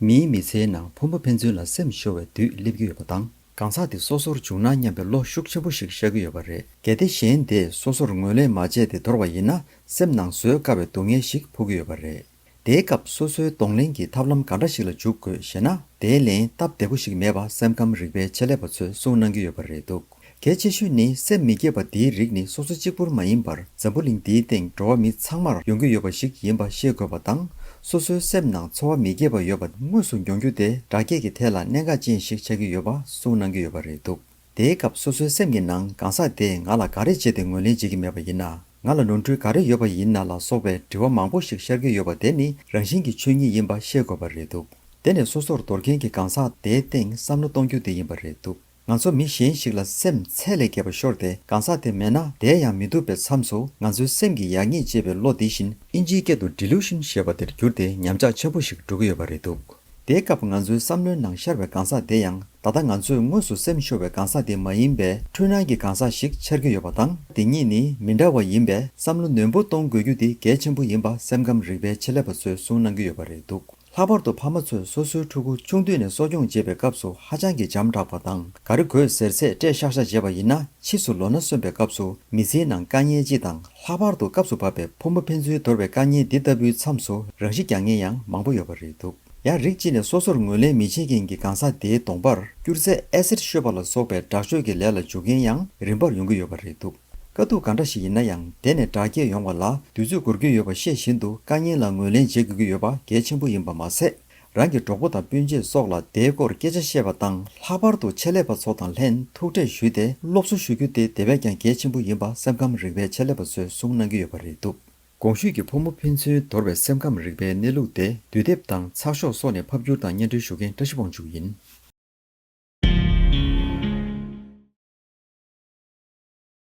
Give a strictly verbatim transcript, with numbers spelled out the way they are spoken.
མིའི་མི་ཚེའི་ནང་ཕུང་པོ་ཕན་ཚུན་ལ་སེམས་ཤོར་བའི་དུས་སླེབས་ཀྱི་ཡོད་པ་དང་། གང་ཟག་དེ་སོ་སོར་བྱུང་ན་སྙམ་པའི་བློ་ཤུགས་ཆེན་པོ་ཞིག་ཤར་གྱི་ཡོད་པ་རེད། གལ་ཏེ་གཞན་དེས་སོ་སོར་ངོས་ལེན་མ་བྱས་ཏེ་དོར་བ་ཡིན་ན། སེམས་ནང་བཟོད་དཀའ་བའི་སྡུག་བསྔལ་ཞིག་ཕོག་གི་ཡོད་པ་རེད། དེའི་སྐབས་སོ་སོའི་གདོང་ལེན་གྱི་ཐབས་ལམ་ག་འདྲ་ཞིག་ལ་འཇུག་དགོས་ཞེ་ན། དེའི་ལན་སྟབས་བདེ་པོ་ཞིག་མེད་པ་སེམས་ཁམས་རིག་པའི་ཆེད་ལས་པ་ཚོས་གསུངས་གནང་གི་ཡོད་པ་རེད་འདུག་གལ་ཆེ་ཤོས་ནི་སེམས་མི་སྐྱིད་པ་འདིའི་རིགས་ནི་སོ་སོ་གཅིག་པུར་མ་ཡིན་པར་འཛམ་བུ་གླིང་འདིའི་སྟེང་འགྲོ་བ་མི་ཚང་མར་ཡོང་གི་ཡོད་པ་ཞིག་ཡིན་པ་ཤེས་དགོས་པ་དང་། སོ་སོའི་སེམས་ནང་ཚོར་བ་མི་སྐྱིད་པ་ཡོད་པ་དངོས་སུ་མྱོང་རྒྱུ་དེ་དྲག་སྐྱེད་ཀྱི་ཐད་ལ་གནད་འགག་ཅན་ཞིག་ཆགས་ཀྱི་ཡོད་པ་གསུངས་གནང་གི་ཡོད་པ་རེད་འདུག་དེའི་སྐབས་སོ་སོའི་སེམས་ཀྱི་ནང་གང་ཟག་དེས་ང་ལ་ག་རེ་བྱས་ཏེ་ངོས་ལེན་བྱེད་ཀྱི་མེད་པ་ཡིན་ན། ང་ལ་ནོར་འཁྲུལ་ག་རེ་ཡོད་པ་ཡིན་ན་ལ་སོགས་པའི་དྲི་བ་མང་པོ་ཞིག་ཤར་གྱི་ཡོད་པ་དེ་ནི་རང་བཞིན་གྱི་ཆོས་ཉིད་ཡིན་པ་ཤེས་དགོས་པ་རེད་འདུག་དེ་ནི་སོ་སོར་དོར་མཁན་གྱི་གང་ཟག་དེའི་སྟེང་བསམ་བློ་གཏོང་རྒྱུ་དེ་ཡིན་པ་རེད་འདུག་ང་ཚོ་མི་གཞན་ཞིག་ལ་སེམས་ཚད་ལས་བརྒལ་བ་ཤོར་ཏེ་གང་ཟག་དེ་མེད་ན་བསྡད་ཡང་མི་ཐུབ་པའི་མཚམས་སུ། ང་ཚོའི་སེམས་ཀྱི་ཡར་ངོས་ཅེས་པའི་བློ་འདི་བཞིན་ཨིན་ཇིའི་སྐད་དུ་ཌི་ལུ་ཤན་ཞེས་པ་དེར་གྱུར་ཏེ་ཉམས་ཆག་ཆེན་པོ་ཞིག་འགྲོ་གི་ཡོད་པ་རེད་འདུག་དེའི་སྐབས་ང་ཚོའི་བསམ་བློའི་ནང་ཤར་བའི་གང་ཟག་དེ་ཡང་། ད་ལྟ་ང་ཚོས་དངོས་སུ་སེམས་ཤོར་བའི་གང་ཟག་དེ་མ་ཡིན་པའི་འཁྲུལ་སྣང་གི་གང་ཟག་ཞིག་འཆར་གྱི་ཡོད་པ་དང་། དེ་གཉིས་ནི་མི་འདྲ་བ་ཡིན་པས། བསམ་བློ་ནན་པོ་གཏོང་དགོས་རྒྱུ་དེ་གལ་ཆེན་པོ་ཡིན་པ་སེམས་ཁམས་རིག་པའི་ཆེད་ལས་པ་ཚོས་གསུངས་གནང་གི་ཡོད་པ་རེད་འདུག་ལྷག་པར་དུ་ཕ་མ་ཚོས་སོ་སོའི་ཕྲུ་གུ་ཆུང་དུས་ནས་གསོ་སྐྱོང་བྱེད་པའི་སྐབས་སུ་ཧ་ཅང་གི་འཇམ་དྲགས་པ་དང་། ག་རེ་དགོས་ཟེར་ཚད་སྤྲད་ཤག་ཤག་བྱས་པ་ཡིན་ན། ཕྱིས་སུ་ལོ་ན་སོན་པའི་སྐབས་སུ་མི་ཚེའི་ནང་དཀའ་ངལ་ཅིག་དང་། ལྷག་པར་དུ་སྐབས་སུ་བབ་པའི་ཕུང་པོ་ཕན་ཚུན་དོར་བའི་དཀའ་ངལ་འདི་ལྟ་བུའི་མཚམས་སུ་རང་ཤི་རྒྱག་མཁན་ཡང་མང་པོ་ཡོད་པ་རེད་འདུག་ཡང་རིགས་གཅིག་ནས་སོ་སོར་ངོས་ལེན་མི་བྱེད་མཁན་གྱི་གང་ཟག་དེའི་གདོང་པར་སྐྱུར་རྫས་ཨེ་སིད་བཤོས་པ་ལ་སོགས་པའི་དྲག་སྤྱོད་ཀྱི་ལས་ལ་འཇུག་མཁན་ཡང་རིམ་པར་ཡོང་གི་ཡོད་པ་རེད་འདུག་དཀའ་སྡུག་གང་འདྲ་ཞིག་ཡིན་ན་ཡང་། དེ་ནས་དྲག་སྐྱེད་ཡོང་བ་ལ་དུས་ཚོད་འགོར་གྱི་ཡོད་པ་ཤེས་བཞིན་དུ། དཀའ་ངལ་ལ་ངོས་ལེན་བྱེད་དགོས་ཀྱི་ཡོད་པ་གལ་ཆེན་པོ་ཡིན་པ་མ་ཟད། རང་གི་གྲོགས་པོ་དང་སྤུན་མཆེད་སོགས་ལ་དེའི་སྐོར་སྐད་ཆ་བཤད་པ་དང་། ལྷག་པར་དུ་ཆེད་ལས་པ་ཚོ་དང་ལྷན་ཐུག་འཕྲད་ཞུས་ཏེ་སློབ་གསོ་ཞུ་རྒྱུ་དེ་དེ་བས་ཀྱང་གལ་ཆེན་པོ་ཡིན་པ་སེམས་ཁམས་རིག་པའི་ཆེད་ལས་པ་ཚོས་གསུངས་གནང་གི་ཡོད་པ་རེད་འདུག་གོང་ཞུས་ཀྱི་ཕོ་མོ་ཕན་ཚུན་དོར་བའི་སེམས་ཁམས་རིག་པའི་གནས་ལུགས་དེ། དུས་དེབ་དང་ཚགས་ཤོག་སོགས་ནས་ཕབ་བསྒྱུར་དང་སྙན་སྒྲོན་ཞུ་མཁན་བཀྲ་ཤིས་དབང་ཕྱུག་ཡིན།